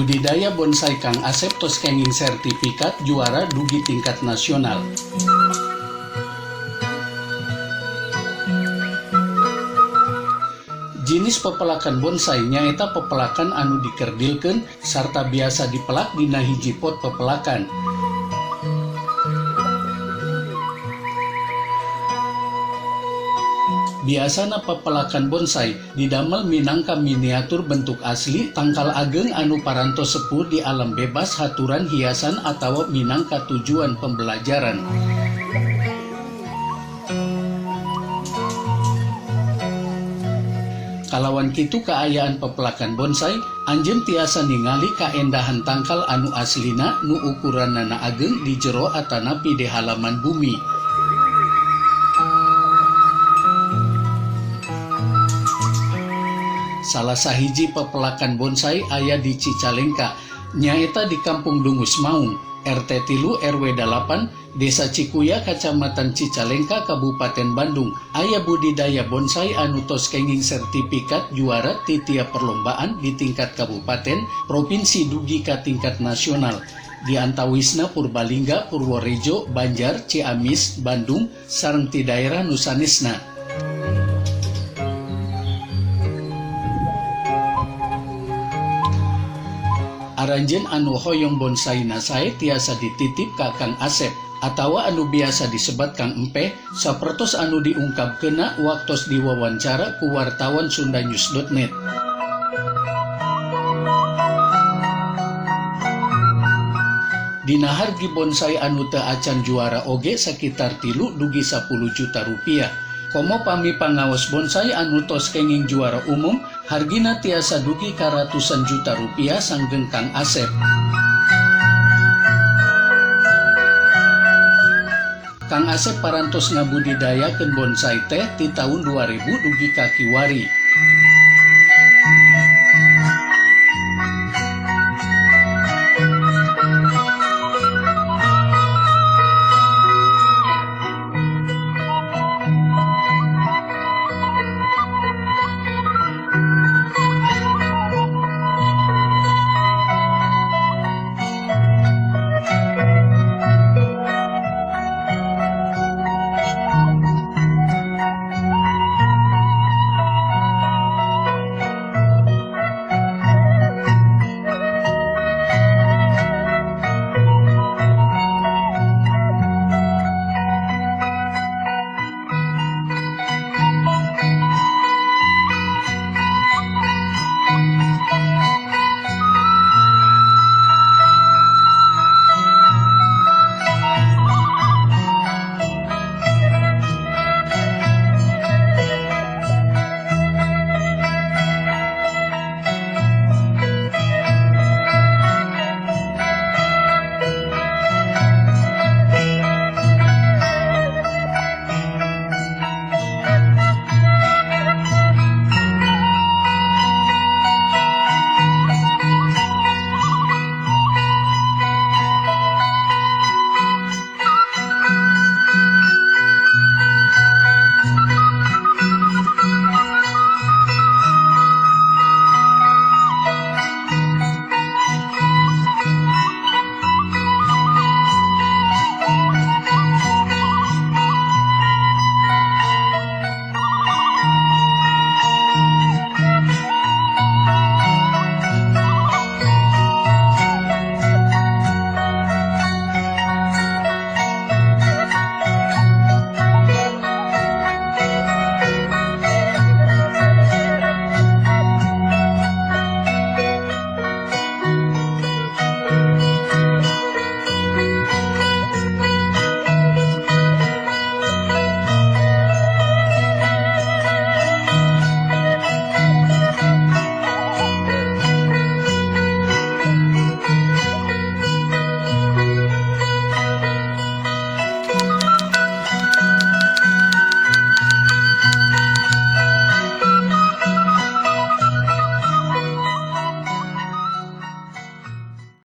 Budidaya bonsai Kang Asep tos kenging sertifikat juara dugi tingkat nasional. Jinis pepelakan bonsai nyaeta pepelakan anu dikerdilkeun sarta biasa dipelak dina hiji pot pepelakan. Biasana pepelakan bonsai didamel minangka miniatur bentuk asli tangkal ageng anu parantos sepuh di alam bebas haturan hiasan atawa minangka tujuan pembelajaran. Kalawan kitu kaayaan pepelakan bonsai, anjeun tiasa ningali kaendahan tangkal anu aslina nu ukuranana ageng di jero atanapi di halaman bumi. Salah sahiji pepelakan bonsai aya di Cicalengka, nyaeta di Kampung Dungus Maung, RT 3 RW 8, Desa Cikuya, Kacamatan Cicalengka, Kabupaten Bandung. Aya budidaya bonsai anu tos kenging sertifikat juara ti tiap perlombaan di tingkat kabupaten, provinsi dugi ka tingkat nasional. Di antawisna Purbalingga, Purworejo, Banjar, Ciamis, Bandung, sareng ti daerah nu sanesna. Aranjeun anu hoyong bonsaina sae tiasa dititip ka Kang Asep atawa anu biasa disebat Kang Empeh sapertos anu diungkapkeunna waktos diwawancara ku wartawan sundanews.net. Dina hargi bonsai anu teu acan juara oge sakitar 3 dugi 10 juta rupiah. Komo pami pangaos bonsai anu tos kenging juara umum, hargina tiasa dugi ka ratusan juta rupiah sanggeng Kang Asep. Kang Asep parantos ngabudidayakeun bonsai teh ti taun 2000 dugi ka kiwari.